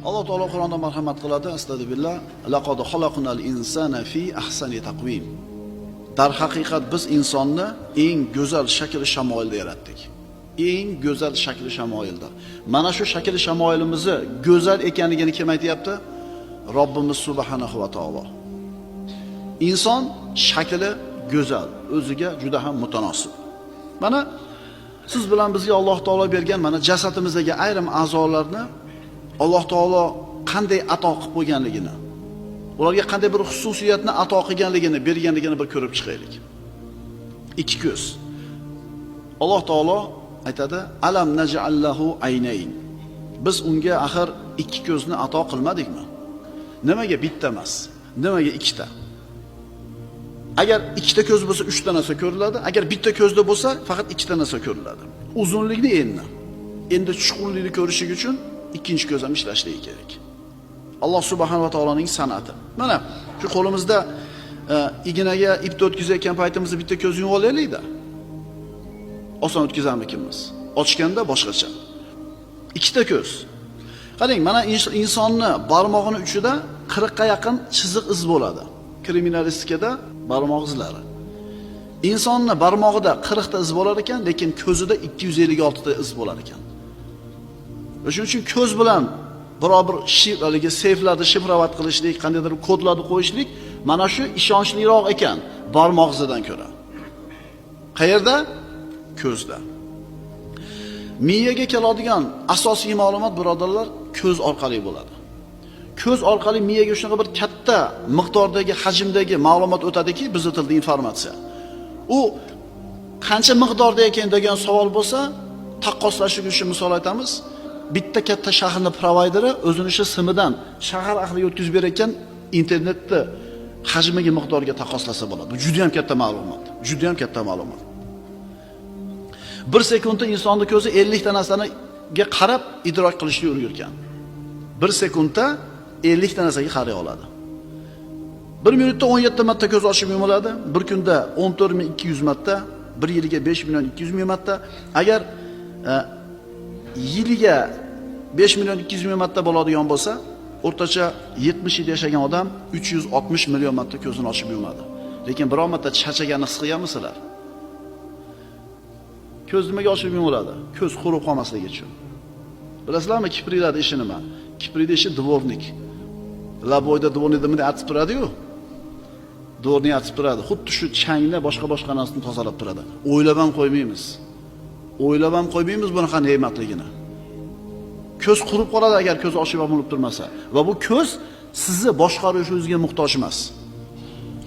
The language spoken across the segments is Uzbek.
Alloh taolo Qur'onda marhamat qiladi, astagfirullah, laqad xalaqnal insana fi ahsani taqvim. Darhaqiqat biz insonni eng go'zal shakli shamoilda yaratdik. Eng go'zal shakli shamoilda. Mana shu shakli shamoilimizni go'zal ekanligini kim aytayapti? Robbimiz subhanahu va taolo. Inson shakli go'zal, o'ziga juda ham mutanosib. Mana siz bilan bizga Alloh taolo bergan mana jasadimizdagi ayrim a'zolarni Alloh taolo qanday ato qilib qo'yganligini, ularga qanday bir xususiyatni ato qilganligini, berganligini bir ko'rib chiqaylik. Ikki ko'z. Alloh taolo aytadi: "Alam naj'allahu aynayn." Biz unga axir ikki ko'zni ato qilmadikmi? Nimaga bitta emas? Nimaga ikkita? Agar ikkita ko'z bo'lsa, uchta narsa ko'riladi. Agar bitta ko'zda bo'lsa, faqat ikkita narsa ko'riladi. Uzunlikni enni. Endi chuqurlikni ko'rish uchun ikkinchi ko'z ham ishlashligi kerak. Alloh subhanahu va taoloning san'ati. Mana shu qo'limizda ignaga ipni o'tkazayotgan paytimizda bitta ko'z yumib olaylik-da. Oson o'tkazamikimiz. Ochganda boshqacha. Ikkita ko'z. Qarang, mana insonni barmog'ini uchida 40 ga yaqin chiziq iz bo'ladi. Kriminalistikada barmoq izlari. Insonni barmog'ida 40 ta iz bo'lar ekan, lekin ko'zida 256 ta iz bo'lar ekan. Shuning uchun ko'z bilan biror bir haligi seyflarni shifrovat qilishlik, qandaydir kodlarni qo'yishlik mana shu ishonchliroq ekan barmoq izidan ko'ra. Qayerda? Ko'zda. Miyaga keladigan asosiy ma'lumot birodarlar ko'z orqali bo'ladi. Ko'z orqali miyaga shunaqa bir katta miqdordagi, hajmdagi ma'lumot o'tadiki, bizning tilda informatsiya. U qancha miqdorda ekan degan savol bo'lsa, taqqoslashlik uchun misol aytamiz. Bitta katta shaharning provayderi o'zini shu simidan shahar ahliga o'tkazib berayotgan internetni hajmiga miqdoriga taqqoslasa bo'ladi. Bu juda ham katta ma'lumot. Juda ham katta ma'lumot. Bir sekundda insonning ko'zi 50 ta narsaga qarab idrok qilishga ulgurgan. Bir sekundda 50 ta narsaga qaray oladi. 1 minutda 17 marta ko'z ochib yumiladi, bir kunda 14200 marta, bir yilga 5 200 000 marta. Agar yiliga 5 200 000 marta bo'ladigan bo'lsa, o'rtacha 70 yil yashagan odam 360 million marta ko'zini ochib yumadi. Lekin biror marta charchaganini his qilganmisizlar? Ko'z nimaga ochib yumiladi? Ko'z qurib qolmasligi uchun. Bilasizlarmi, kipriklarning ishi nima? Kiprikning ishi дворник. Laboyda дворник da bunday artib turadi-yu. Дворник artib turadi. Xuddi shu changni boshqa-boshqa narsani tozalab turadi. O'ylab ham qo'ymaymiz. O'ylab ham qo'ymaymiz bunaqa ne'matligini. Ko'z qurib qoladi agar ko'z ochib yumilib turmasa. Va bu ko'z sizni boshqarishingizga muhtoj emas.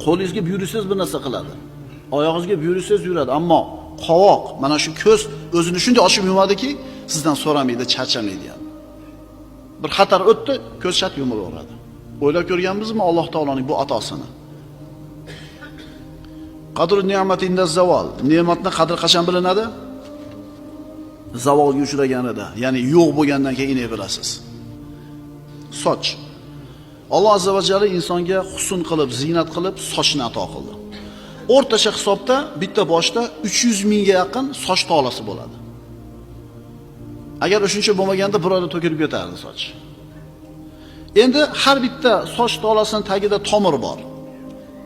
Qo'lingizga buyursangiz bir narsa qiladi. Oyog'ingizga buyursangiz yuradi, ammo qovoq, mana shu ko'z o'zini shunday ochib yumadiki, sizdan so'ramaydi, charchamaydi ham. Bir xatar o'tdi, ko'z chat yumilaveradi. O'ylab ko'rganmizmi Alloh taoloning bu atosini? Qadru ni'mati inda zavol. Ne'matning qadri qachon bilinadi? Zavolga uchraganida, ya'ni yo'q bo'lgandan keyin bilasiz. Soch. Alloh azza va jalla insonga husn qilib, zinat qilib sochni ato qildi. O'rtacha hisobda bitta boshda 300 mingga yaqin soch tolasi bo'ladi. Agar shuncha bo'lmaganda bir oyda to'kilib ketardi soch. Endi har bitta soch tolasining tagida tomir bor.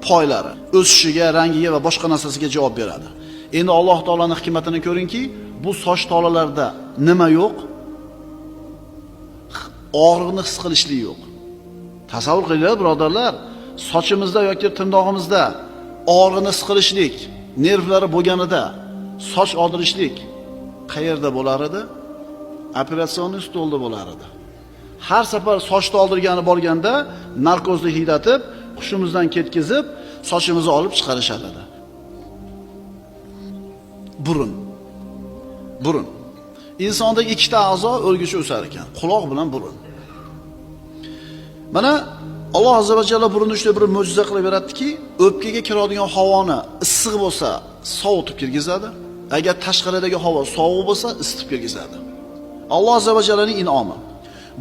Poylari o'sishiga, rangiga va boshqa narsasiga javob beradi. Endi Alloh taoloning hikmatini ko'ringki, bu soch tolalarida nima yo'q? Og'riqni his qilishlik yo'q. Tasavvur qilinglar, birodarlar, sochimizda yoki tirnog'imizda og'riqni his qilishlik, nervlari bo'lganida soch oldirishlik qayerda bo'lar edi? Operatsion stolda bo'lar edi. Har safar sochni oldirgani borganda narkozni hiydatib, hushimizdan ketkizib, sochimizni olib chiqarishadi edi. Burun. Burun. Insondagi ikkita a'zo o'lguncha o'sar ekan, quloq bilan burun. Mana Alloh azza va jalla burunni shunday bir mo'jiza qilib yaratdiki, o'pkaga kiradigan havoni issiq bo'lsa sovutib kirgizadi, agar tashqaridagi havo sovuq bo'lsa isitib kirgizadi. Alloh azza va jallaning in'omi.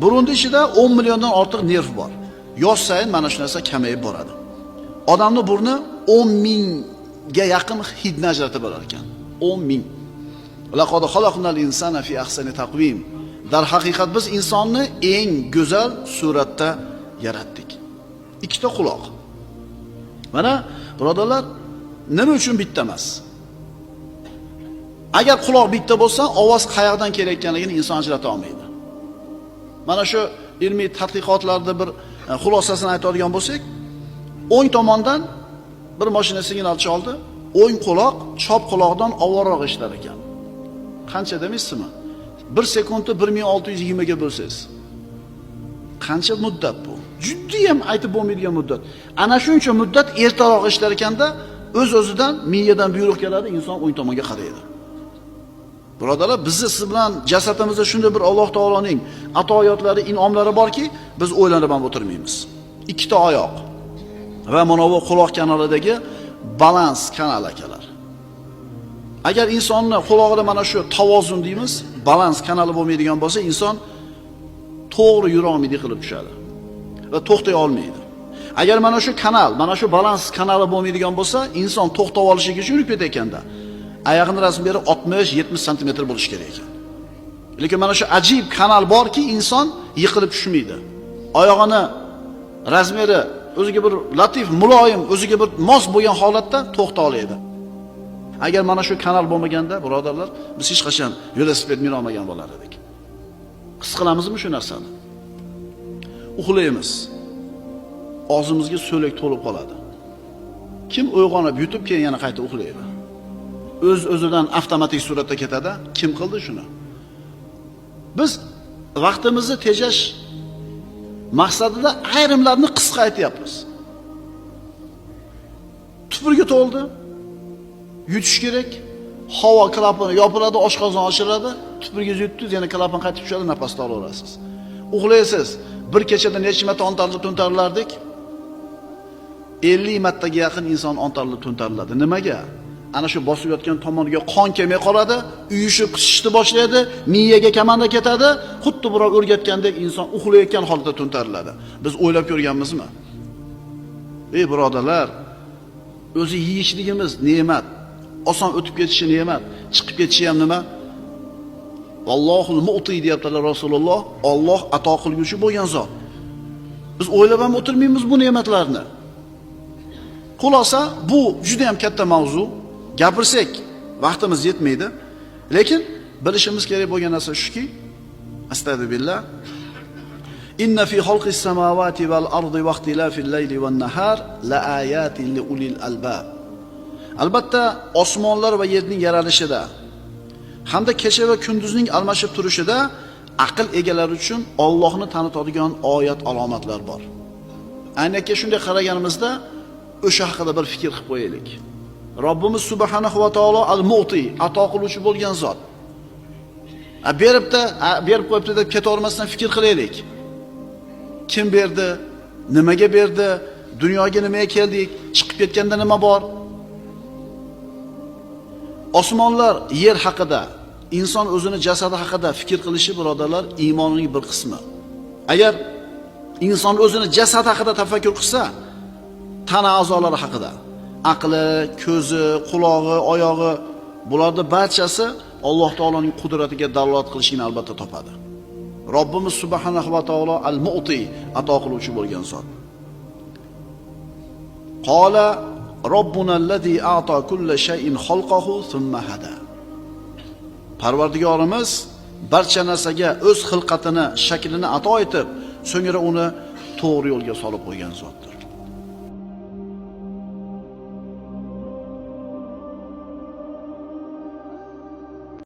Burunning ichida 10 milliondan ortiq nerv bor. Yosh sayin mana shu narsa kamayib boradi. Odamning burni 10 mingga yaqin hidni ajratib olar ekan. 10 ming. Laqad xalaqnal insana fi ahsani taqvim. Darhaqiqat biz insonni eng go'zal suratda yaratdik. Ikkita quloq. Mana birodarlar, nima uchun bitta emas? Agar quloq bitta bo'lsa, ovoz qayerdan kelayotganligini inson ajrata olmaydi. Mana shu ilmiy tadqiqotlarda bir xulosasini aytadigan bo'lsak, o'ng tomondan bir mashina signal chaldi, o'ng quloq chop quloqdan avvalroq eshitar ekan. Qancha demaysizmi? 1 sekundni 1620 ga bo'lsangiz. Qancha muddat bu? Juddi ham aytib bo'lmaydigan muddat. Ana shuncha muddat ertaroq eshitar ekanda, o'z-o'zidan miyadan buyruq keladi, inson o'ng tomonga qaraydi. Birodarlar, bizni siz bilan jasadimizda shunday bir Alloh taoloning atoyatlari, in'omlari borki, biz o'ylanib ham o'tirmaymiz. Ikkita oyoq va mana bu quloq kanalidagi balans kanal akalar. Agar insonni qulog'ida mana shu tavozun deymiz, balans kanali bo'lmaydigan bo'lsa, inson to'g'ri yura olmaydi, qilib tushadi va to'xtay olmaydi. Agar mana shu kanal, mana shu balans kanali bo'lmaydigan bo'lsa, inson to'xtab olishiga uchun yurib ketayotganda oyog'ini rasm berib 60-70 sm bo'lishi kerak ekan. Lekin mana shu ajib kanal borki, inson yiqilib tushmaydi. Oyog'ini razmeri o'ziga bir latif, muloyim, o'ziga bir mos bo'lgan holatda to'xta oladi. Agar mana shu kanal bo'lmaganda, birodarlar, biz hech qachon velosiped mina olmagan bo'lar edik. His qilamizmi shu narsani? Uxlaymiz. Og'zimizga so'lak to'lib qoladi. Kim uyg'onib yutib keyin yana qayta uxlaydi? O'z-o'zidan avtomatik suratda ketadi. Kim qildi shuni? Biz vaqtimizni tejash maqsadida ayrimlarni qisqa aytyapmiz. Tupurga to'ldi. Yutish kerak. Havo klapani yopiladi, oshqozon ochiladi, tupurgingizni yutdingiz, yana klapan qaytib tushadi, nafasni olaverasiz. Uxlaysiz. Bir kechada necha marta ontarilib to'ntarilardik? 50 martaga yaqin inson ontarilib to'ntariladi. Nimaga? Ana shu bosib yotgan tomoniga qon kelmay qoladi, uyushib qisishni boshlaydi, miyaga kamanda ketadi, xuddi birov o'rgatgandek inson uxlayotgan holda to'ntariladi. Biz o'ylab ko'rganmizmi? Ey birodarlar, o'zi yeyishligimiz ne'mat, oson o'tib ketishi ne'mat, chiqib ketishi ham nima? Allohul mu'ti deyaptilar Rasululloh, Alloh ato qilguvchi bo'lgan zot. Biz o'ylab ham o'tirmaymiz bu ne'matlarni. Xulosa, bu juda ham katta mavzu. Gapirsak vaqtimiz yetmaydi. Lekin bilishimiz kerak bo'lgan narsa shuki, astagfirullah. Inna fi xalqis samawati val ardi va ixtilafil layli van nahar la ayatin li ulil albab. Albatta osmonlar va yerning yaralishida hamda kecha va kunduzning almashib turishida aql egalari uchun Allohni tanitadigan oyat alomatlar bor. Aynakka shunday qaraganimizda o'sha haqida bir fikr qilib qo'yaylik. Robbimiz subhanahu va taolo al-Mu'ti, ato qiluvchi bo'lgan zot. Beribdi, berib qo'yibdi deb ketavermasdan fikr qilaylik. Kim berdi? Nimaga berdi? Dunyoga nimaga keldik? Chiqib ketganda nima bor? Osmonlar, yer haqida, inson o'zini jasadi haqida fikr qilishi birodarlar iymonining bir qismi. Agar inson o'zini jasadi haqida tafakkur qilsa, tana a'zolari haqida, aqli, ko'zi, qulog'i, oyog'i, bularning barchasi Alloh taoloning qudratiga dalolat qilishini albatta topadi. Robbimiz subhanahu va taolo al-Mu'ti, ato qiluvchi bo'lgan zot. Qala Robbuna allazi a'ta kulla shay'in xalqahu thumma hada. Parvardigorimiz barcha narsaga o'z xilqatini, shaklini ato etib, so'ngra uni to'g'ri yo'lga solib qo'ygan zotdir.